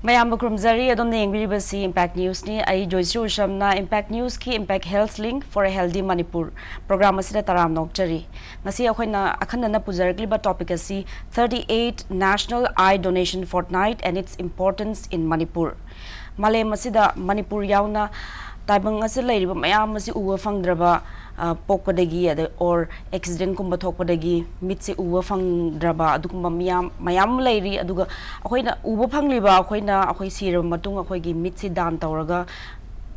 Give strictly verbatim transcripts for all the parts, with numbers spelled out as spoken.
ꯃꯌꯥꯝꯕꯨ ꯈꯨꯔꯨꯝꯖꯔꯤ꯫ ꯑꯗꯣꯝꯅ ꯌꯦꯡꯕꯤꯔꯤꯕꯁꯤ Impact Newsꯅꯤ꯫ ꯑꯩ Joyshree ꯎꯁꯝꯅ Impact Newsꯀꯤ Impact Health Link for a Healthy Manipur program ꯑꯁꯤꯗ ꯇꯔꯥꯝꯅ ꯑꯣꯛꯆꯔꯤ꯫ ꯉꯁꯤ ꯑꯩꯈꯣꯏꯅ ꯑꯈꯟꯅꯅ ꯄꯨꯖꯔꯛꯂꯤꯕ topic ꯑꯁꯤ thirty-eight National Eye Donation Fortnight and its importance in Manipur꯫ ꯃꯥꯂꯦꯝ ꯑꯁꯤꯗ ꯃꯅꯤꯄꯨꯔ ꯌꯥꯎꯅ ꯇꯥꯏꯕꯪ ꯑꯁꯤꯗ ꯂꯩꯔꯤꯕ ꯃꯌꯥꯝ ꯑꯁꯤ ꯎꯕ ꯐꯪꯗ꯭ꯔꯕ, ꯑ, ꯄꯣꯛꯄꯗꯒꯤ ꯑꯗ, or accidentꯀꯨꯝꯕ ꯊꯣꯛꯄꯗꯒꯤ ꯃꯤꯠꯁꯦ ꯎꯕ ꯐꯪꯗ꯭ꯔꯕ ꯑꯗꯨꯒꯨꯝꯕ ꯃꯤꯌꯥꯝ, ꯃꯌꯥꯝ ꯑꯃ ꯂꯩꯔꯤ꯫ ꯑꯗꯨꯒ ꯑꯩꯈꯣꯏꯅ ꯎꯕ ꯐꯪꯂꯤꯕ, ꯑꯩꯈꯣꯏꯅ, ꯑꯩꯈꯣꯏ ꯁꯤꯔꯕ ꯃꯇꯨꯡ ꯑꯩꯈꯣꯏꯒꯤ ꯃꯤꯠꯁꯤ ꯗꯥꯟ ꯇꯧꯔꯒ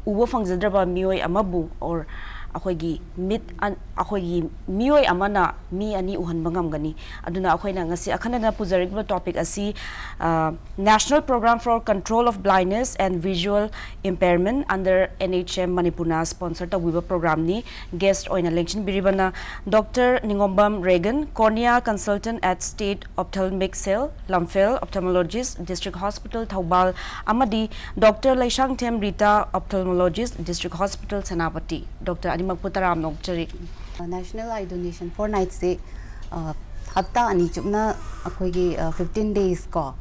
ꯎꯕ ꯐꯪꯖꯗ꯭ꯔꯕ ꯃꯤꯑꯣꯏ ꯑꯃꯕꯨ, or ꯑꯩꯈꯣꯏꯒꯤ ꯃꯤꯠ ꯑꯟ-, ꯑꯩꯈꯣꯏꯒꯤ ꯃꯤꯑꯣꯏ ꯑꯃꯅ ꯃꯤ ꯑꯅꯤ ꯎꯍꯟꯕ ꯉꯝꯒꯅꯤ꯫ ꯑꯗꯨꯅ ꯑꯩꯈꯣꯏꯅ ꯉꯁꯤ ꯑꯈꯟꯅꯅ ꯄꯨꯖꯔꯛꯂꯤꯕ topic ꯑꯁꯤ, ꯑ, National Program for Control of Blindness and Visual Impairment under N H M ꯃꯅꯤꯄꯨꯔꯅ sponsor ꯇꯧꯕꯤꯕ programꯅꯤ꯫ Guest ꯑꯣꯏꯅ ꯂꯦꯡꯁꯤꯟꯕꯤꯔꯤꯕꯅ Doctor ꯅꯤꯉꯣꯝꯕꯝ ꯔꯦꯒꯟ, Cornea Consultant at State Ophthalmic Cell, ꯂꯝꯐꯦꯜ, Ophthalmologist, District Hospital Thoubal, ꯑꯃꯗꯤ Doctor Leishangthem Rita, Ophthalmologist, District Hospital Senapati. Doctor ꯑꯅꯤꯃꯛꯄꯨ ꯇꯔꯥꯝꯅ ꯑꯣꯛꯆꯔꯤ꯫ National Eye Donation Fortnightꯁꯦ, ꯑ, ꯍꯞꯇꯥ ꯑꯅꯤ ꯆꯨꯞꯅ ꯑꯩꯈꯣꯏꯒꯤ, ꯑ, fifteen days ꯀꯣ,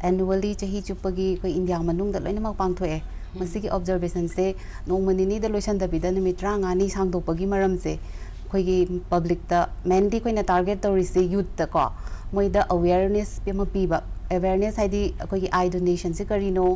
annually ꯆꯍꯤ ꯆꯨꯞꯄꯒꯤ ꯑꯩꯈꯣꯏ ꯏꯟꯗꯤꯌꯥ ꯃꯅꯨꯡꯗ ꯂꯣꯏꯅꯃꯛ ꯄꯥꯡꯊꯣꯛꯑꯦ꯫ ꯎꯝ꯫ ꯃꯁꯤꯒꯤ observationꯁꯦ ꯅꯣꯡꯃ ꯅꯤꯅꯤꯗ ꯂꯣꯏꯁꯟꯗꯕꯤꯗ ꯅꯨꯃꯤꯠ ꯇꯔꯥꯃꯉꯥꯅꯤ ꯁꯥꯡꯗꯣꯛꯄꯒꯤ ꯃꯔꯝꯁꯦ, ꯑꯩꯈꯣꯏꯒꯤ publicꯇ, mainly ꯑꯩꯈꯣꯏꯅ target ꯇꯧꯔꯤꯁꯦ youthꯇꯀꯣ, ꯃꯣꯏꯗ awareness ꯑꯃ ꯄꯤꯕ꯫ Awareness ꯍꯥꯏꯗꯤ ꯑꯩꯈꯣꯏꯒꯤ eye donationꯁꯦ ꯀꯔꯤꯅꯣ,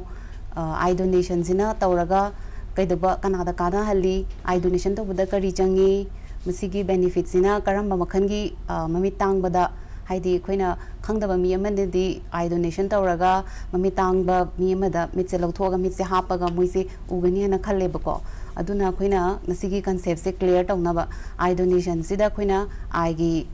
ꯑ, eye donationꯁꯤꯅ ꯇꯧꯔꯒ ꯀꯩꯗꯧꯕ, ꯀꯅꯥꯗ ꯀꯥꯟꯅꯍꯜꯂꯤ, eye donation ꯇꯧꯕꯗ ꯀꯔꯤ ꯆꯪꯉꯤ, ꯃꯁꯤꯒꯤ benefitꯁꯤꯅ ꯀꯔꯝꯕ ꯃꯈꯜꯒꯤ, ꯑ, ꯃꯃꯤꯠ ꯇꯥꯡꯕꯗ, ꯍꯥꯏꯗꯤ ꯑꯩꯈꯣꯏꯅ ꯈꯪꯗꯕ ꯃꯤ ꯑꯃꯅꯗꯤ eye donation ꯇꯧꯔꯒ ꯃꯃꯤꯠ ꯇꯥꯡꯕ ꯃꯤ ꯑꯃꯗ ꯃꯤꯠꯁꯦ ꯂꯧꯊꯣꯛꯑꯒ ꯃꯤꯠꯁꯦ ꯍꯥꯞꯄꯒ ꯃꯣꯏꯁꯦ ꯎꯒꯅꯤ ꯍꯥꯏꯅ ꯈꯜꯂꯦꯕꯀꯣ꯫ ꯑꯗꯨꯅ ꯑꯩꯈꯣꯏꯅ ꯃꯁꯤꯒꯤ conceptꯁꯦ clear ꯇꯧꯅꯕ, eye donationꯁꯤꯗ ꯑꯩꯈꯣꯏꯅ eyeꯒꯤ,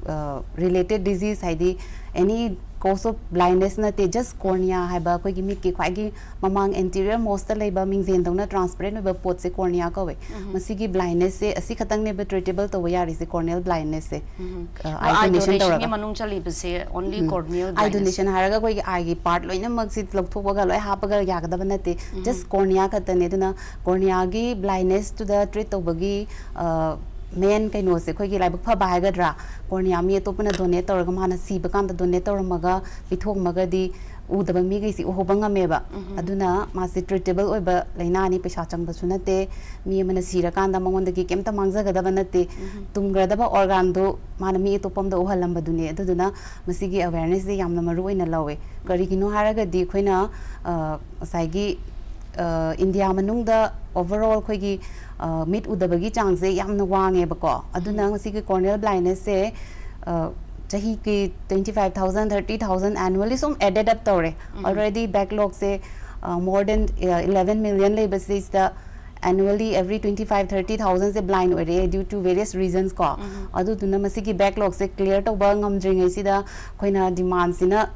ꯑ, related disease, ꯍꯥꯏꯗꯤ any cause of blindness ꯅꯠꯇꯦ, just cornea ꯍꯥꯏꯕ ꯑꯩꯈꯣꯏꯒꯤ ꯃꯤꯠꯀꯤ ꯈ꯭ꯋꯥꯏꯒꯤ ꯃꯃꯥꯡ anterior mostꯇ ꯂꯩꯕ ꯃꯤꯡꯖꯦꯟꯗꯧꯅ transparent ꯑꯣꯏꯕ ꯄꯣꯠꯁꯦ cornea ꯀꯧꯋꯦ꯫ ꯎꯝ꯫ ꯃꯁꯤꯒꯤ blindnessꯁꯦ ꯑꯁꯤ ꯈꯛꯇꯪꯅꯦꯕ treatable ꯇꯧꯕ ꯌꯥꯔꯤꯁꯦ, corneal blindnessꯁꯦ꯫ ꯎꯝ꯫ ꯑ, ꯑꯗꯣ eye eye donation donationꯒꯤ ꯇꯧꯔꯒ꯫ ꯃꯅꯨꯡ ꯆꯜꯂꯤꯕꯁꯦ only ꯎꯝ꯫ Corneal eye blindness꯫ Donation ꯍꯥꯏꯔꯒ ꯑꯩꯈꯣꯏꯒꯤ eyeꯒꯤ part ꯂꯣꯏꯅꯃꯛꯁꯤ ꯂꯧꯊꯣꯛꯄꯒ ꯂꯣꯏ ꯍꯥꯞꯄꯒ ꯌꯥꯒꯗꯕ ꯅꯠꯇꯦ꯫ ꯎꯝ꯫ Just cornea ꯈꯛꯇꯅꯦ꯫ ꯑꯗꯨꯅ corneaꯒꯤ blindnessꯇꯨꯗ treat ꯇꯧꯕꯒꯤ, ꯑ, main ꯀꯩꯅꯣꯁꯦ, ꯑꯩꯈꯣꯏꯒꯤ ꯂꯥꯏꯕꯛ ꯐꯕ ꯍꯥꯏꯒꯗ꯭ꯔꯥ, cornea ꯃꯤ ꯑꯇꯣꯞꯄꯅ donate ꯇꯧꯔꯒ ꯃꯥꯅ ꯁꯤꯕ ꯀꯥꯟꯗ donate ꯇꯧꯔꯝꯃꯒ ꯄꯤꯊꯣꯛꯑꯝꯃꯒꯗꯤ ꯎꯗꯕ ꯃꯤꯈꯩꯁꯤ ꯎꯍꯧꯕ ꯉꯝꯃꯦꯕ꯫ ꯑꯗꯨꯅ ꯃꯥꯁꯤ treatable ꯑꯣꯏꯕ ꯂꯥꯏꯅꯥꯅꯤ, ꯄꯩꯁꯥ ꯆꯪꯕꯁꯨ ꯅꯠꯇꯦ, ꯃꯤ ꯑꯃꯅ ꯁꯤꯔꯀꯥꯟꯗ ꯃꯉꯣꯟꯗꯒꯤ ꯀꯩꯝꯇ ꯃꯥꯡꯖꯒꯗꯕ ꯅꯠꯇꯦ꯫ ꯇꯨꯝꯈ꯭ꯔꯗꯕ organ ꯗꯨ ꯃꯥꯅ ꯃꯤ ꯑꯇꯣꯞꯄ ꯑꯃꯗ ꯎꯍꯜꯂꯝꯕꯗꯨꯅꯦ꯫ ꯑꯗꯨꯗꯨꯅ ꯃꯁꯤꯒꯤ awareness ꯁꯦ ꯌꯥꯝꯅ ꯃꯔꯨ ꯑꯣꯏꯅ ꯂꯧꯋꯦ꯫ ꯀꯔꯤꯒꯤꯅꯣ ꯍꯥꯏꯔꯒꯗꯤ ꯑꯩꯈꯣꯏꯅ, ꯑ, ꯉꯁꯥꯏꯒꯤ, ꯑ, ꯏꯟꯗꯤꯌꯥ ꯃꯅꯨꯡꯗ overall ꯑꯩꯈꯣꯏꯒꯤ, ꯑ, ꯃꯤꯠ ꯎꯗꯕꯒꯤ ꯆꯥꯡꯁꯦ ꯌꯥꯝꯅ ꯋꯥꯡꯉꯦꯕꯀꯣ꯫ ꯑꯗꯨꯅ ꯉꯁꯤꯒꯤ corneal blindness ꯁꯦ, ꯑ, ꯆꯍꯤꯒꯤ twenty five thousand, thirty thousand annually ꯁꯨꯝ added up ꯇꯧꯔꯦ꯫ Already backlog ꯁꯦ, ꯑ, more than, ꯑ, eleven million ꯂꯩꯕꯁꯤꯗ annually every twenty five, thirty thousand ꯁꯦ blind ꯑꯣꯏꯔꯛꯑꯦ due to various reasons ꯀꯣ꯫ ꯑꯗꯨꯗꯨꯅ ꯃꯁꯤꯒꯤ backlog ꯁꯦ clear ꯇꯧꯕ ꯉꯝꯗ꯭ꯔꯤꯉꯩꯁꯤꯗ ꯑꯩꯈꯣꯏꯅ demand ꯁꯤꯅ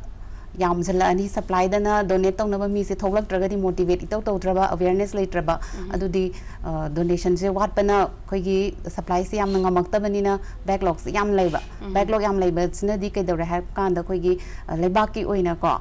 ꯌꯥꯝꯁꯤꯜꯂꯛꯑꯅꯤ, supply ꯗꯅ donate ꯇꯧꯅꯕ ꯃꯤꯁꯦ ꯊꯣꯛꯂꯛꯇ꯭ꯔꯒꯗꯤ motivate ꯏꯇꯧ ꯇꯧꯗ꯭ꯔꯕ, awareness ꯂꯩꯇ꯭ꯔꯕ, ꯑꯗꯨꯗꯤ, ꯑ, donation ꯁꯦ ꯋꯥꯠꯄꯅ ꯑꯩꯈꯣꯏꯒꯤ supply ꯁꯦ ꯌꯥꯝꯅ ꯉꯝꯃꯛꯇꯕꯅꯤꯅ backlog ꯁꯦ ꯌꯥꯝ ꯂꯩꯕ꯫ Backlog ꯌꯥꯝ ꯂꯩꯕꯁꯤꯅꯗꯤ ꯀꯩꯗꯧꯔꯦ ꯍꯥꯏꯕ ꯀꯥꯟꯗ ꯑꯩꯈꯣꯏꯒꯤ, ꯑ, ꯂꯩꯕꯥꯛꯀꯤ ꯑꯣꯏꯅꯀꯣ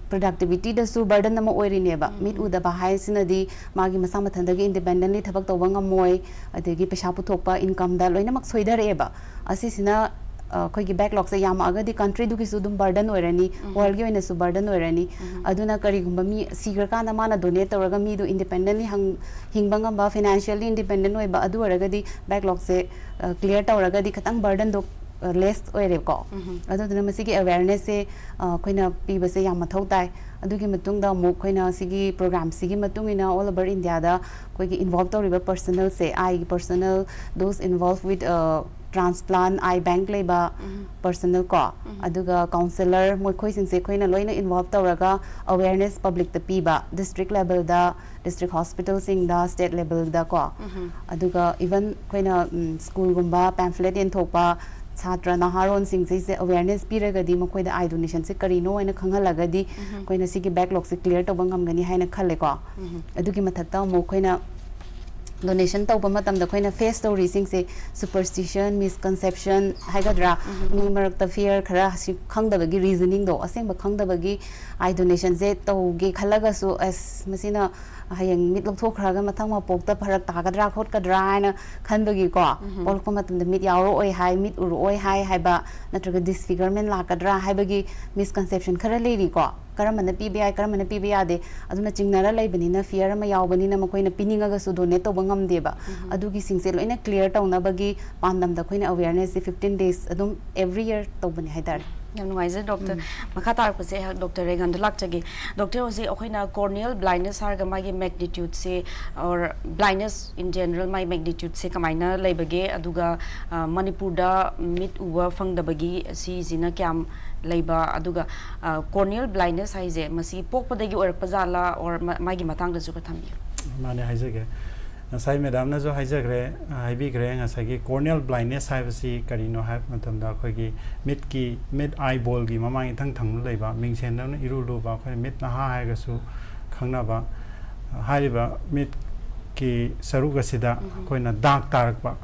productivity ꯗꯁꯨ burden ꯑꯃ ꯑꯣꯏꯔꯤꯅꯦꯕ꯫ ꯃꯤꯠ ꯎꯗꯕ ꯍꯥꯏꯁꯤꯅꯗꯤ ꯃꯥꯒꯤ ꯃꯁꯥ ꯃꯊꯟꯇꯒꯤ independently ꯊꯕꯛ ꯇꯧꯕ ꯉꯝꯃꯣꯏ, ꯑꯗꯒꯤ ꯄꯩꯁꯥ ꯄꯨꯊꯣꯛꯄ, income ꯗ ꯂꯣꯏꯅꯃꯛ ꯁꯣꯏꯊꯔꯛꯑꯦꯕ꯫ ꯑꯁꯤꯁꯤꯅ, ꯑ, ꯑꯩꯈꯣꯏꯒꯤ backlog ꯁꯦ ꯌꯥꯝꯃꯛꯑꯒꯗꯤ country ꯗꯨꯒꯤꯁꯨ ꯑꯗꯨꯝ burden ꯑꯣꯏꯔꯅꯤ, world ꯒꯤ ꯑꯣꯏꯅꯁꯨ burden ꯑꯣꯏꯔꯅꯤ꯫ ꯑꯗꯨꯅ ꯀꯔꯤꯒꯨꯝꯕ ꯃꯤ ꯁꯤꯈ꯭ꯔꯀꯥꯟꯗ ꯃꯥꯅ donate ꯇꯧꯔꯒ ꯃꯤꯗꯨ independently ꯍꯪ-, ꯍꯤꯡꯕ ꯉꯝꯕ, financially independent ꯑꯣꯏꯕ, ꯑꯗꯨ ꯑꯣꯏꯔꯒꯗꯤ backlog ꯁꯦ, ꯑ, clear ꯇꯧꯔꯒꯗꯤ ꯈꯤꯇꯪ burden ꯗꯣ, ꯑ, less ꯑꯣꯏꯔꯦꯀꯣ꯫ ꯑꯗꯨꯗꯨꯅ ꯃꯁꯤꯒꯤ awareness ꯁꯦ, ꯑ, ꯑꯩꯈꯣꯏꯅ ꯄꯤꯕꯁꯦ ꯌꯥꯝ ꯃꯊꯧ ꯇꯥꯏ꯫ ꯑꯗꯨꯒꯤ ꯃꯇꯨꯡꯗ ꯑꯃꯨꯛ ꯑꯩꯈꯣꯏꯅ ꯁꯤꯒꯤ program ꯁꯤꯒꯤ ꯃꯇꯨꯡ ꯏꯟꯅ all over India ꯗ ꯑꯩꯈꯣꯏꯒꯤ involve ꯇꯧꯔꯤꯕ personnel ꯁꯦ, eye ꯒꯤ personnel, those involved with, ꯑ, transplant, eye bank ꯂꯩꯕ personnel ꯀꯣ, ꯑꯗꯨꯒ counsellor, ꯃꯈꯣꯏꯁꯤꯡꯁꯦ ꯑꯩꯈꯣꯏꯅ ꯂꯣꯏꯅ involve ꯇꯧꯔꯒ awareness public ꯇ ꯄꯤꯕ, district level ꯗ, district hospital ꯁꯤꯡꯗ, state level ꯗ ꯀꯣ꯫ ꯑꯗꯨꯒ even ꯑꯩꯈꯣꯏꯅ, ꯎꯝ, school ꯒꯨꯝꯕ pamphlet ꯌꯦꯟꯊꯣꯛꯄ, ꯁꯥꯇ꯭ꯔ ꯅꯍꯥꯔꯣꯟꯁꯤꯡꯁꯤꯁꯦ awareness ꯄꯤꯔꯒꯗꯤ ꯃꯈꯣꯏꯗ eye donation ꯁꯦ ꯀꯔꯤꯅꯣ ꯍꯥꯏꯅ ꯈꯪꯍꯜꯂꯒꯗꯤ ꯑꯩꯈꯣꯏꯅ ꯁꯤꯒꯤ backlog ꯁꯦ clear ꯇꯧꯕ ꯉꯝꯒꯅꯤ ꯍꯥꯏꯅ ꯈꯜꯂꯦꯀꯣ꯫ ꯑꯗꯨꯒꯤ ꯃꯊꯛꯇ ꯑꯃꯨꯛ ꯑꯩꯈꯣꯏꯅ donation ꯇꯧꯕ ꯃꯇꯝꯗ ꯑꯩꯈꯣꯏꯅ face ꯇꯧꯔꯤꯁꯤꯡꯁꯦ superstition, misconception ꯍꯥꯏꯒꯗ꯭ꯔꯥ, ꯃꯤ ꯃꯔꯛꯇ fear ꯈꯔ, ꯑꯁꯤ ꯈꯪꯗꯕꯒꯤ reasoning ꯗꯣ, ꯑꯁꯦꯡꯕ ꯈꯪꯗꯕꯒꯤ eye donation ꯁꯦ ꯇꯧꯒꯦ ꯈꯜꯂꯒꯁꯨ ꯑꯁ ꯃꯁꯤꯅ ꯍꯌꯦꯡ ꯃꯤꯠ ꯂꯧꯊꯣꯛꯈ꯭ꯔꯒ ꯃꯊꯪ ꯃꯄꯣꯛꯇ ꯐꯔꯛ ꯇꯥꯒꯗ꯭ꯔꯥ ꯈꯣꯠꯀꯗ꯭ꯔꯥ ꯍꯥꯏꯅ ꯈꯟꯕꯒꯤꯀꯣ, ꯄꯣꯛꯂꯛꯄ ꯃꯇꯝꯗ ꯃꯤꯠ ꯌꯥꯎꯔꯛꯑꯣꯏ ꯍꯥꯏ, ꯃꯤꯠ ꯎꯔꯛꯑꯣꯏ ꯍꯥꯏ ꯍꯥꯏꯕ, ꯅꯠꯇ꯭ꯔꯒ ꯗꯤꯁꯐꯤꯒꯔꯃꯦꯟ ꯂꯥꯛꯀꯗ꯭ꯔꯥ ꯍꯥꯏꯕꯒꯤ ꯃꯤꯁꯀꯟꯁꯦꯞꯁꯟ ꯈꯔ ꯂꯩꯔꯤꯀꯣ꯫ ꯀꯔꯝꯕꯅ ꯄꯤꯕ ꯌꯥꯏ, ꯀꯔꯝꯕꯅ ꯄꯤꯕ ꯌꯥꯗꯦ, ꯑꯗꯨꯅ ꯆꯤꯡꯅꯔ ꯂꯩꯕꯅꯤꯅ, ꯐꯤꯌꯔ ꯑꯃ ꯌꯥꯎꯕꯅꯤꯅ ꯃꯈꯣꯏꯅ ꯄꯤꯅꯤꯡꯉꯒꯁꯨ ꯗꯣꯅꯦꯠ ꯇꯧꯕ ꯉꯝꯗꯦꯕ꯫ ꯑꯗꯨꯒꯤꯁꯤꯡꯁꯦ ꯂꯣꯏꯅ ꯀ꯭ꯂꯤꯌꯥꯔ ꯇꯧꯅꯕꯒꯤ ꯄꯥꯟꯗꯝꯗ ꯑꯩꯈꯣꯏꯅ ꯑꯋꯦꯌꯔꯅꯦꯁꯁꯦ ꯐꯤꯐꯇꯤꯟ ꯗꯦꯖ ꯑꯗꯨꯝ ꯑꯦꯕ꯭ꯔꯤ ꯌꯔ ꯇꯧꯕꯅꯦ ꯍꯥꯏꯇꯥꯔꯦ꯫ ꯌꯥꯝ ꯅꯨꯡꯉꯥꯏꯖꯩ ꯗꯣꯛꯇꯔ꯫ ꯃꯈꯥ ꯇꯥꯔꯛꯄꯁꯦ ꯑꯩꯍꯥꯛ ꯗꯣꯛꯇꯔ ꯔꯦꯒꯥꯟꯗ ꯂꯥꯛꯆꯒꯦ꯫ ꯗꯣꯛꯇꯔ, ꯍꯧꯖꯤꯛ ꯑꯩꯈꯣꯏꯅ corneal blindness ꯍꯥꯏꯔꯒ ꯃꯥꯒꯤ ꯃꯦꯒꯅꯤꯇ꯭ꯌꯨꯠꯁꯦ, or blindness in general, ꯃꯥꯒꯤ ꯃꯦꯒꯅꯤꯇ꯭ꯌꯨꯠꯁꯦ ꯀꯃꯥꯏꯅ ꯂꯩꯕꯒꯦ? ꯑꯗꯨꯒ, ꯑ, ꯃꯅꯤꯄꯨꯔꯗ ꯃꯤꯠ ꯎꯕ ꯐꯪꯗꯕꯒꯤ ꯁꯤꯁꯤꯅ ꯀꯌꯥꯝ ꯂꯩꯕ? ꯑꯗꯨꯒ, ꯑ, corneal blindness ꯍꯥꯏꯁꯦ ꯃꯁꯤ ꯄꯣꯛꯄꯗꯒꯤ ꯑꯣꯏꯔꯛꯄ ꯖꯥꯠꯂꯥ, or ꯃꯥꯒꯤ ꯃꯇꯥꯡꯗꯁꯨ ꯈꯔ ꯊꯝꯕꯤꯌꯨ꯫ ꯃꯥꯅꯦ, ꯍꯥꯏꯖꯒꯦ꯫ ꯉꯁꯥꯏ ꯃꯦꯗꯥꯝꯅꯁꯨ ꯍꯥꯏꯖꯈ꯭ꯔꯦ, ꯍꯥꯏꯕꯤꯈ꯭ꯔꯦ, ꯉꯁꯥꯏꯒꯤ corneal blindness ꯍꯥꯏꯕꯁꯤ ꯀꯔꯤꯅꯣ ꯍꯥꯏꯕ ꯃꯇꯝꯗ, ꯑꯩꯈꯣꯏꯒꯤ ꯃꯤꯠꯀꯤ, ꯃꯤꯠ eyeballꯒꯤ ꯃꯃꯥꯡ ꯏꯊꯪ ꯊꯪꯅ ꯂꯩꯕ, ꯃꯤꯡꯁꯦꯟꯗꯧꯅ ꯏꯔꯨ ꯂꯨꯕ, ꯑꯩꯈꯣꯏ ꯃꯤꯠ ꯅꯍꯥ ꯍꯥꯏꯔꯒꯁꯨ ꯈꯪꯅꯕ, ꯍꯥꯏꯔꯤꯕ ꯃꯤꯠꯀꯤ ꯁꯔꯨꯛ ꯑꯁꯤꯗ ꯑꯩꯈꯣꯏꯅ ꯗꯥꯛ ꯇꯥꯔꯛꯄ,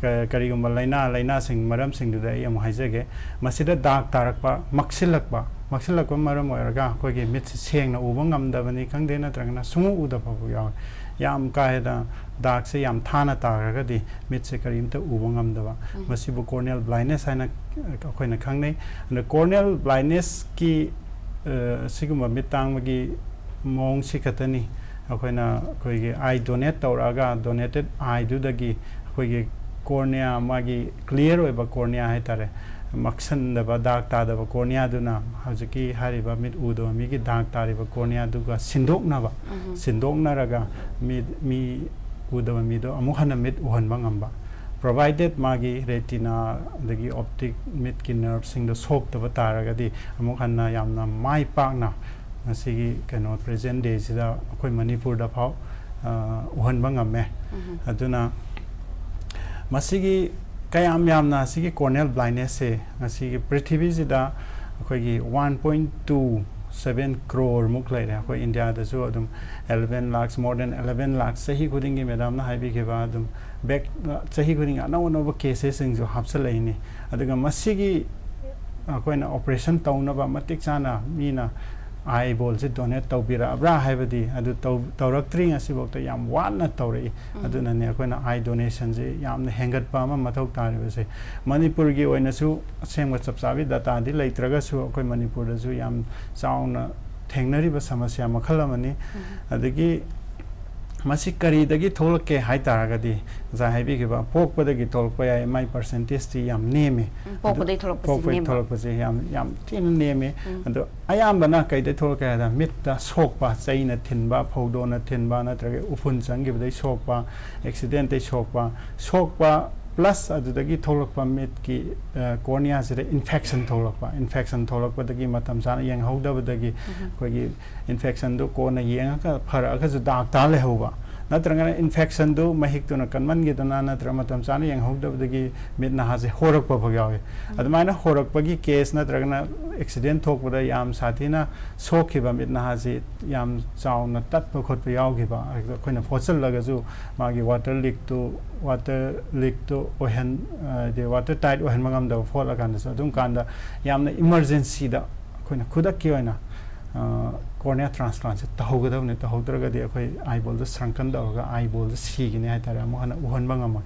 ꯀ-, ꯀꯔꯤꯒꯨꯝꯕ ꯂꯥꯏꯅꯥ, ꯂꯥꯏꯅꯥꯁꯤꯡ, ꯃꯔꯝꯁꯤꯡꯗꯨꯗ ꯑꯩ ꯑꯃꯨꯛ ꯍꯥꯏꯖꯒꯦ꯫ ꯃꯁꯤꯗ ꯗꯥꯛ ꯇꯥꯔꯛꯄ, ꯃꯛꯁꯤꯜꯂꯛꯄ, ꯃꯛꯁꯤꯜꯂꯛꯄ ꯃꯔꯝ ꯑꯣꯏꯔꯒ ꯑꯩꯈꯣꯏꯒꯤ ꯃꯤꯠꯁꯦ ꯁꯦꯡꯅ ꯎꯕ ꯉꯝꯗꯕꯅꯤ ꯈꯪꯗꯦ, ꯅꯠꯇ꯭ꯔꯒꯅ ꯁꯨꯡꯎ ꯎꯗꯕ ꯐꯥꯎꯕ ꯌꯥꯎꯋꯤ꯫ ꯌꯥꯝ ꯀꯥ ꯍꯦꯟꯅ ꯗꯥꯛꯁꯦ ꯌꯥꯝ ꯊꯥꯅ ꯇꯥꯈ꯭ꯔꯒꯗꯤ ꯃꯤꯠꯁꯦ ꯀꯔꯤꯝꯇ ꯎꯕ ꯉꯝꯗꯕ, ꯃꯁꯤꯕꯨ corneal blindness ꯍꯥꯏꯅ ꯑꯩꯈꯣꯏꯅ ꯈꯪꯅꯩ꯫ ꯑꯗ corneal blindnessꯀꯤ, ꯑ, ꯁꯤꯒꯨꯝꯕ ꯃꯤꯠ ꯇꯥꯡꯕꯒꯤ ꯃꯑꯣꯡꯁꯤ ꯈꯛꯇꯅꯤ ꯑꯩꯈꯣꯏꯅ, ꯑꯩꯈꯣꯏꯒꯤ eye donate ꯇꯧꯔꯛꯑꯒ, donated eyeꯗꯨꯗꯒꯤ ꯑꯩꯈꯣꯏꯒꯤ cornea, ꯃꯥꯒꯤ clear ꯑꯣꯏꯕ cornea ꯍꯥꯏꯇꯥꯔꯦ, ꯃꯛꯁꯟꯗꯕ, ꯗꯥꯛ ꯇꯥꯗꯕ corneaꯗꯨꯅ ꯍꯧꯖꯤꯛꯀꯤ ꯍꯥꯏꯔꯤꯕ ꯃꯤꯠ ꯎꯗꯕ ꯃꯤꯒꯤ ꯗꯥꯛ ꯇꯥꯔꯤꯕ corneaꯗꯨꯒ ꯁꯤꯟꯗꯣꯛꯅꯕ, ꯁꯤꯟꯗꯣꯛꯅꯔꯒ ꯃꯤ, ꯃꯤ ꯎꯗꯕ ꯃꯤꯗꯣ ꯑꯃꯨꯛ ꯍꯟꯅ ꯃꯤꯠ ꯎꯍꯟꯕ ꯉꯝꯕ, provided ꯃꯥꯒꯤ retina ꯑꯗꯒꯤ optic, ꯃꯤꯠꯀꯤ nerveꯁꯤꯡꯗꯣ ꯁꯣꯛꯇꯕ ꯇꯥꯔꯒꯗꯤ, ꯑꯃꯨꯛ ꯍꯟꯅ ꯌꯥꯝꯅ ꯃꯥꯏ ꯄꯥꯛꯅ ꯉꯁꯤꯒꯤ ꯀꯩꯅꯣ present dayꯁꯤꯗ ꯑꯩꯈꯣꯏ ꯃꯅꯤꯄꯨꯔꯗ ꯐꯥꯎ, ꯑ, ꯎꯍꯟꯕ ꯉꯝꯃꯦ꯫ ꯑꯗꯨꯅ ꯃꯁꯤꯒꯤ ꯀꯌꯥꯝ ꯌꯥꯝꯅ ꯑꯁꯤꯒꯤ corneal blindnessꯁꯦ ꯉꯁꯤꯒꯤ ꯄ꯭ꯔꯤꯊꯤꯕꯤꯁꯤꯗ ꯑꯩꯈꯣꯏꯒꯤ one point two seven crore ꯃꯨꯛ ꯂꯩꯔꯦ꯫ ꯑꯩꯈꯣꯏ ꯏꯟꯗꯤꯌꯥꯗꯁꯨ ꯑꯗꯨꯝ eleven lakhs, more than eleven lakhs, ꯆꯍꯤ ꯈꯨꯗꯤꯡꯒꯤ ꯃꯦꯗꯥꯝꯅ ꯍꯥꯏꯕꯤꯈꯤꯕ ꯑꯗꯨꯝ back, ꯆꯍꯤ ꯈꯨꯗꯤꯡꯒꯤ ꯑꯅꯧ ꯑꯅꯧꯕ caseꯁꯁꯤꯡꯁꯨ ꯍꯥꯞꯆꯤꯜꯂꯛꯏꯅꯤ꯫ ꯑꯗꯨꯒ ꯃꯁꯤꯒꯤ ꯑꯩꯈꯣꯏꯅ operation ꯇꯧꯅꯕ ꯃꯇꯤꯛ ꯆꯥꯅ ꯃꯤꯅ ꯑꯥꯏ ꯕꯣꯜꯁꯦ ꯗꯣꯅꯦꯠ ꯇꯧꯕꯤꯔꯛꯑꯕ꯭ꯔꯥ ꯍꯥꯏꯕꯗꯤ ꯑꯗꯨ ꯇꯧ ꯇꯧꯔꯛꯇ꯭ꯔꯤ, ꯉꯁꯤꯐꯥꯎꯗ ꯌꯥꯝ ꯋꯥꯅ ꯇꯧꯔꯛꯏ꯫ ꯑꯗꯨꯅꯅꯦ ꯑꯩꯈꯣꯏꯅ ꯑꯥꯏ ꯗꯣꯅꯦꯁꯟꯁꯦ ꯌꯥꯝꯅ ꯍꯦꯟꯒꯠꯄ ꯑꯃ ꯃꯊꯧ ꯇꯥꯔꯤꯕꯁꯦ꯫ ꯃꯅꯤꯄꯨꯔꯒꯤ ꯑꯣꯏꯅꯁꯨ ꯑꯁꯦꯡꯕ ꯆꯞ ꯆꯥꯕꯤ ꯗꯇꯥꯗꯤ ꯂꯩꯇ꯭ꯔꯒꯁꯨ ꯑꯩꯈꯣꯏ ꯃꯅꯤꯄꯨꯔꯗꯁꯨ ꯌꯥꯝ ꯆꯥꯎꯅ ꯊꯦꯡꯅꯔꯤꯕ ꯁꯃꯁ꯭ꯌꯥ ꯃꯈꯜ ꯑꯃꯅꯤ꯫ ꯑꯗꯒꯤ ꯃꯁꯤ ꯀꯔꯤꯗꯒꯤ ꯊꯣꯛꯂꯛꯀꯦ ꯍꯥꯏ ꯇꯥꯔꯒꯗꯤ, ꯉꯁꯥꯏ ꯍꯥꯏꯕꯤꯈꯤꯕ ꯄꯣꯛꯄꯗꯒꯤ ꯊꯣꯛꯂꯛꯄ ꯌꯥꯏ, ꯃꯥꯏ ꯄꯥꯔꯁꯦꯟꯇꯦꯖꯇꯤ ꯌꯥꯝ ꯅꯦꯝꯃꯤ꯫ ꯎꯝ, ꯄꯣꯛꯄꯗꯒꯤ ꯑꯗꯨ ꯊꯣꯛꯂꯛꯄꯁꯤ ꯄꯣꯛꯄꯗꯒꯤ ꯅꯦꯝꯕ꯫ ꯊꯣꯛꯂꯛꯄꯁꯦ ꯌꯥꯝ ꯌꯥꯝ ꯊꯤꯅ ꯅꯦꯝꯃꯤ꯫ ꯑꯗꯣ ꯑꯌꯥꯝꯕꯅ ꯀꯩꯗꯒꯤ ꯊꯣꯛꯂꯛꯀꯦ ꯍꯥꯏꯗ, ꯃꯤꯠꯇ ꯁꯣꯛꯄ, ꯆꯩꯅ ꯊꯤꯟꯕ, ꯐꯧꯗꯣꯟꯅ ꯊꯤꯟꯕ, ꯅꯠꯇ꯭ꯔꯒ ꯎꯐꯨꯟ ꯆꯪꯈꯤꯕꯗꯒꯤ ꯁꯣꯛꯄ, ꯑꯦꯛꯁꯤꯗꯦꯟꯇꯒꯤ ꯁꯣꯛꯄ, ꯁꯣꯛꯄ ꯄ꯭ꯂꯁ ꯑꯗꯨꯗꯒꯤ ꯊꯣꯛꯂꯛꯄ ꯃꯤꯠꯀꯤ ꯀꯣꯔꯅꯤꯌꯥꯁꯤꯗ ꯏꯟꯐꯦꯛꯁꯟ ꯊꯣꯛꯂꯛꯄ, ꯏꯟꯐꯦꯛꯁꯟ ꯊꯣꯛꯂꯛꯄꯗꯒꯤ ꯃꯇꯝ ꯆꯥꯅ ꯌꯦꯡꯍꯧꯗꯕꯗꯒꯤ ꯑꯩꯈꯣꯏꯒꯤ ꯏꯟꯐꯦꯛꯁꯟꯗꯨ ꯀꯣꯟꯅ ꯌꯦꯡꯉꯒ ꯐꯔꯛꯑꯒꯁꯨ ꯗꯥꯛ ꯇꯥ ꯂꯩꯍꯧꯕ, ꯅꯠꯇ꯭ꯔꯒꯅ ꯏꯟꯐꯦꯛꯁꯟꯗꯨ ꯃꯍꯤꯛꯇꯨꯅ ꯀꯟꯃꯟꯈꯤꯗꯅ ꯅꯠꯇ꯭ꯔꯒ ꯃꯇꯝ ꯆꯥꯅ ꯌꯦꯡꯍꯧꯗꯕꯗꯒꯤ ꯃꯤꯠ ꯅꯍꯥꯁꯦ ꯍꯣꯔꯛꯄ ꯐꯥꯎ ꯌꯥꯎꯏ꯫ ꯑꯗꯨꯃꯥꯏꯅ ꯍꯣꯔꯛꯄꯒꯤ ꯀꯦꯁ ꯅꯠꯇ꯭ꯔꯒꯅ ꯑꯦꯛꯁꯤꯗꯦꯟ ꯊꯣꯛꯄꯗ ꯌꯥꯝ ꯁꯥꯊꯤꯅ ꯁꯣꯛꯈꯤꯕ ꯃꯤꯠ ꯅꯍꯥꯁꯤ ꯌꯥꯝ ꯆꯥꯎꯅ ꯇꯠꯄ ꯈꯣꯠꯄ ꯌꯥꯎꯈꯤꯕ, ꯑꯩꯈꯣꯏꯅ ꯐꯣꯠꯆꯜꯂꯒꯁꯨ ꯃꯥꯒꯤ ꯋꯥꯇꯔ ꯂꯤꯛꯇꯨ ꯋꯥꯇꯔ ꯂꯤꯛꯇꯨ ꯑꯣꯏꯍꯟ ꯍꯥꯏꯗꯤ ꯋꯥꯇꯔ ꯇꯥꯏꯠ ꯑꯣꯏꯍꯟꯕ ꯉꯝꯗꯕ ꯐꯣꯠꯂꯀꯥꯟꯗꯁꯨ꯫ ꯑꯗꯨꯝ ꯀꯥꯟꯗ ꯌꯥꯝꯅ ꯏꯃꯥꯔꯖꯦꯟꯁꯤꯗ ꯑꯩꯈꯣꯏꯅ ꯈꯨꯗꯛꯀꯤ ꯑꯣꯏꯅ ꯀꯣꯔꯅꯤꯌꯥ ꯇ꯭ꯔꯥꯟꯁꯄ꯭ꯂꯥꯟꯁꯦ ꯇꯧꯍꯧꯒꯗꯕꯅꯤ꯫ ꯇꯧꯍꯧꯗ꯭ꯔꯒꯗꯤ ꯑꯩꯈꯣꯏ ꯑꯥꯏꯕꯣꯜꯗ ꯁ꯭ꯔꯪꯀꯟ ꯇꯧꯔꯒ ꯑꯥꯏꯕꯣꯜꯗ ꯁꯤꯒꯅꯤ ꯍꯥꯏꯇꯥꯔꯦ, ꯑꯃꯨꯛ ꯍꯟꯅ ꯎꯍꯟꯕ ꯉꯝꯃꯣꯏ꯫